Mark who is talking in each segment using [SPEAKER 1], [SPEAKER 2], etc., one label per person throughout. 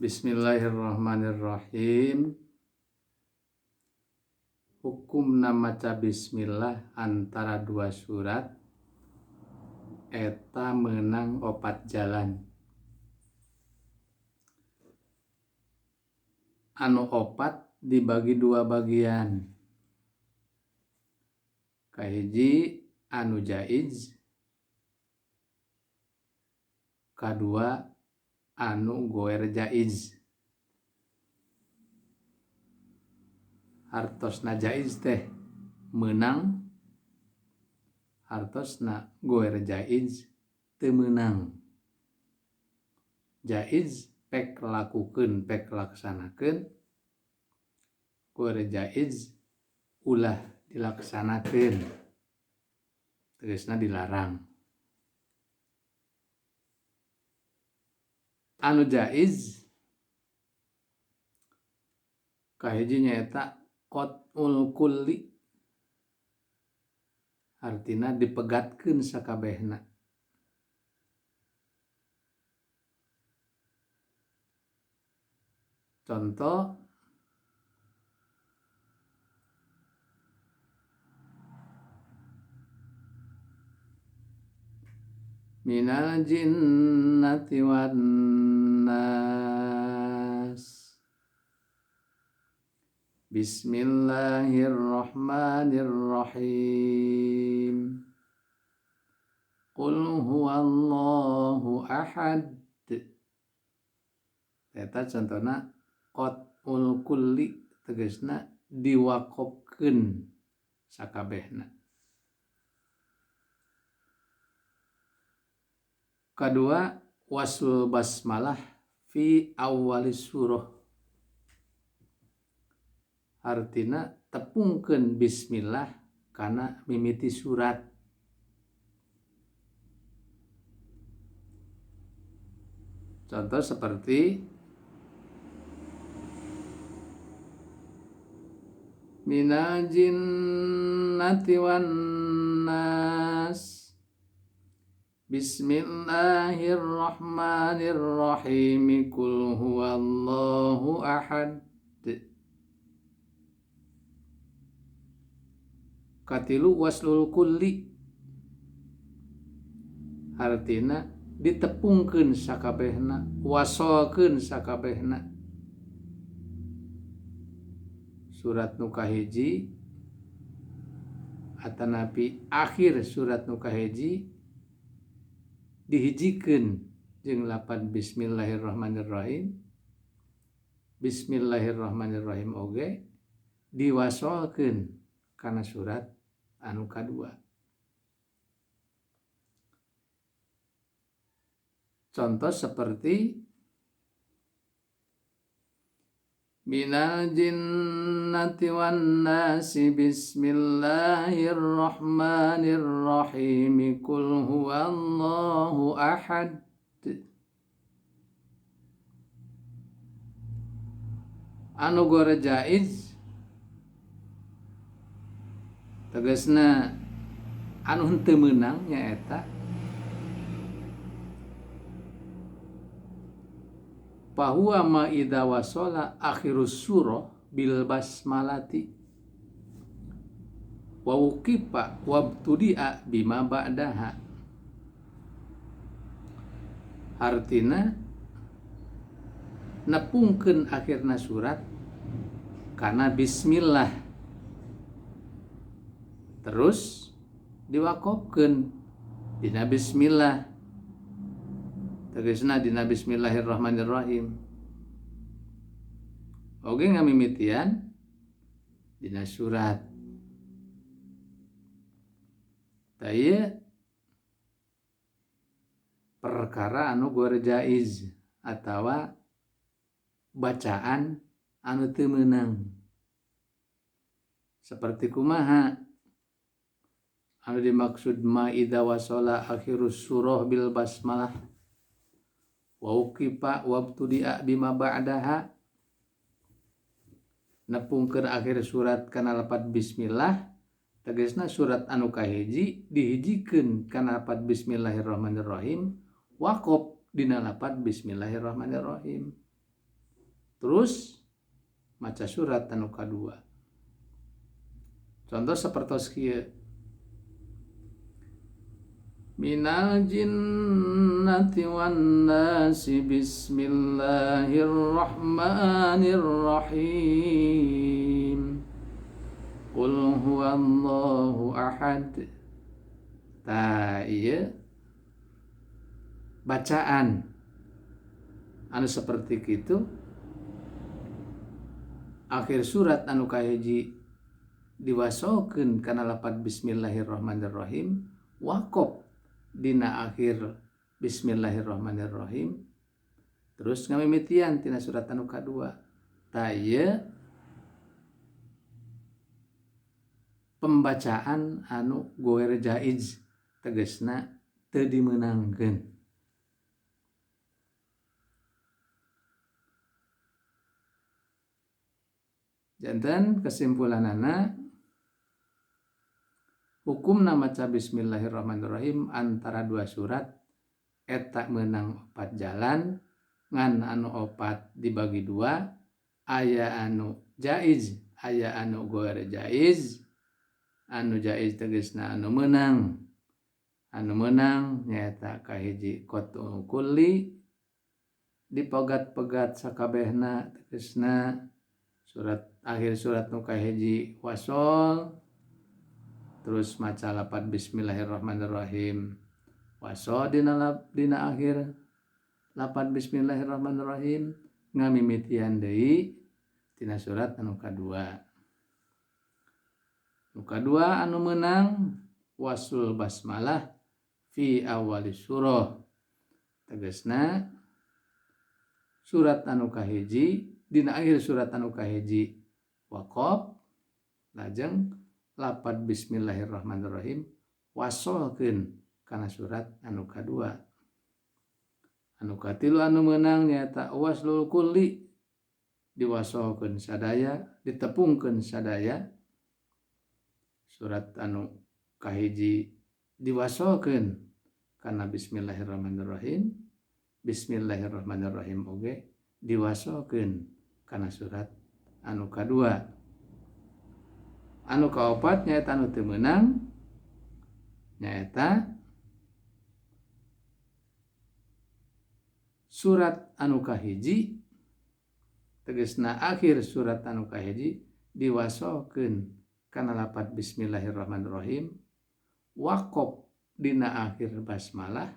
[SPEAKER 1] Bismillahirrahmanirrahim. Hukumna maca bismillah antara dua surat eta meunang opat jalan. Anu opat dibagi dua bagian. Kahiji anu jaiz, kadua anu goer jaiz. Hartosna jaiz teh meunang, hartosna goer jaiz teu meunang. Jaiz pek lakukeun pek laksanakeun, goer jaiz ulah dilaksanakeun, tegasna dilarang. Anu jaiz kahiji nyaeta qat'ul kulli, artina dipegatkeun sakabehna. Contoh minal jinnati wan nas. Bismillahirrahmanirrahim. Qul huwallahu ahad. Eta contohna qat'ul kulli, tegasna diwakopkeun sakabehna. Kadua wasul basmalah fi awwalis surah, artina tepungkeun bismillah kana mimiti surat. Contoh seperti minal jinnati wan nas. Bismillahirrahmanirrahim. Qul huwallahu ahad. Katilu waslul kulli, artina ditepungkeun sakabehna, wasolkeun sakabehna. Surat nu kahiji atanapi akhir surat nu kahiji dihijikeun jeung lapan bismillahirrahmanirrahim. Bismillahirrahmanirrahim oge diwasolkeun kana surat anu kadua. Contoh seperti minal jinnati wan nasi bismillahirrahmanirrahim. Qul huwallahu ahad. Anu gore jaiz tegasna anu henteu meunang nyaeta fahuwa ma idza wasala akhirus surah bil basmalati wa wuqifa wabtudi'a bima ba'daha. Artina nepungkeun akhirna surat kana bismillah, terus diwakopkeun dina bismillah, tegasna dina bismillahirrahmanirrahim. Oge ngamimitian dina surat. Tah ieu perkara anu gore jaiz atawa bacaan anu teu meunang. Seperti kumaha anu dimaksud ma idza wasala akhirus surah bil basmalah wa uqifa wabtudi'a bima ba'daha, nepungkeun akhir surat kana lapat bismillah, tegasna surat anu kahiji dihijikeun kana lapat bismillahirrahmanirrahim, waqaf dina lapat bismillahirrahmanirrahim. Terus maca surat anu kadua. Contoh sapertos kieu. Minal jinnati wan nasi bismillahirrahmanirrahim. Qul huwallahu ahad. Tah ieu bacaan anu seperti kitu akhir surat anu kahiji diwasokeun kana lapad bismillahirrahmanirrahim waqof dina akhir bismillahirrahmanirrahim terus ngamimitian tina surat anu kadua. Tah ieu pembacaan anu goer jaiz tegasna teu dimeunangkeun. Janten kesimpulanana hukumna maca bismillahirrahmanirrahim antara dua surat eta meunang opat jalan ngan anu opat dibagi dua, aya anu jaiz aya anu goer jaiz. Anu jaiz tegasna anu meunang, anu meunang nyaeta kahiji qat'ul kulli dipegat-pegat sakabehna tegasna surat akhir surat nu kahiji wasol terus maca lapad bismillahirrahmanirrahim wasol dina akhir lapad bismillahirrahmanirrahim ngamimitian deui tina surat anu kadua. Nu kadua anu meunang wasul basmalah fi awali surah tegasna surat anu kahiji dina akhir surat anu kahiji waqaf lajeng lapad bismillahirrahmanirrahim wasolkeun kana surat anu kadua. Anu katilu anu meunang nyaeta waslul kulli diwasolkeun sadaya ditepungkeun sadaya surat anu kahiji diwasolkeun kana bismillahirrahmanirrahim bismillahirrahmanirrahim oge diwasolkeun kana surat anu kadua. Anu kaopat nyaeta anu teu meunang nyaeta surat anu kahiji tegasna akhir surat anu kahiji diwasolkeun kana lapad bismillahirrahmanirrahim waqof dina akhir basmalah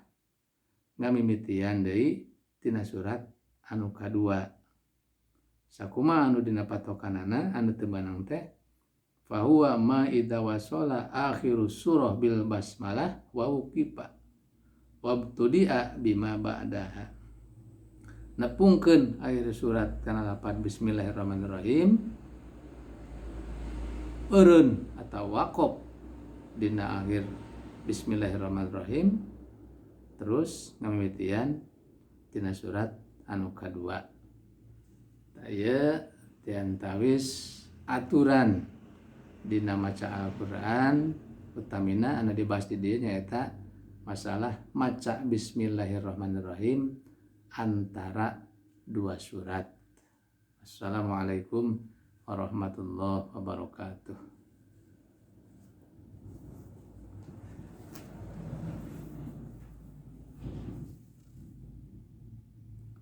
[SPEAKER 1] ngamimitian deui tina surat anu kadua. Sakumaha anu dina patokanana anu teu meunang teh fahuwa ma idza wasala akhiru surah bil basmalah wa uqifa wabtudi'a bima ba'daha. Nepungkeun akhir surat kana lapad bismillahirrahmanirrahim eureun atau waqof dina akhir bismillahirrahmanirrahim terus ngamimitian tina surat anu kadua. Tah ieu diantawis aturan dina maca Al-Qur'an utamina anu dibahas di dieu nyaeta masalah maca bismillahirrahmanirrahim antara dua surat. Assalamualaikum warahmatullahi wabarakatuh.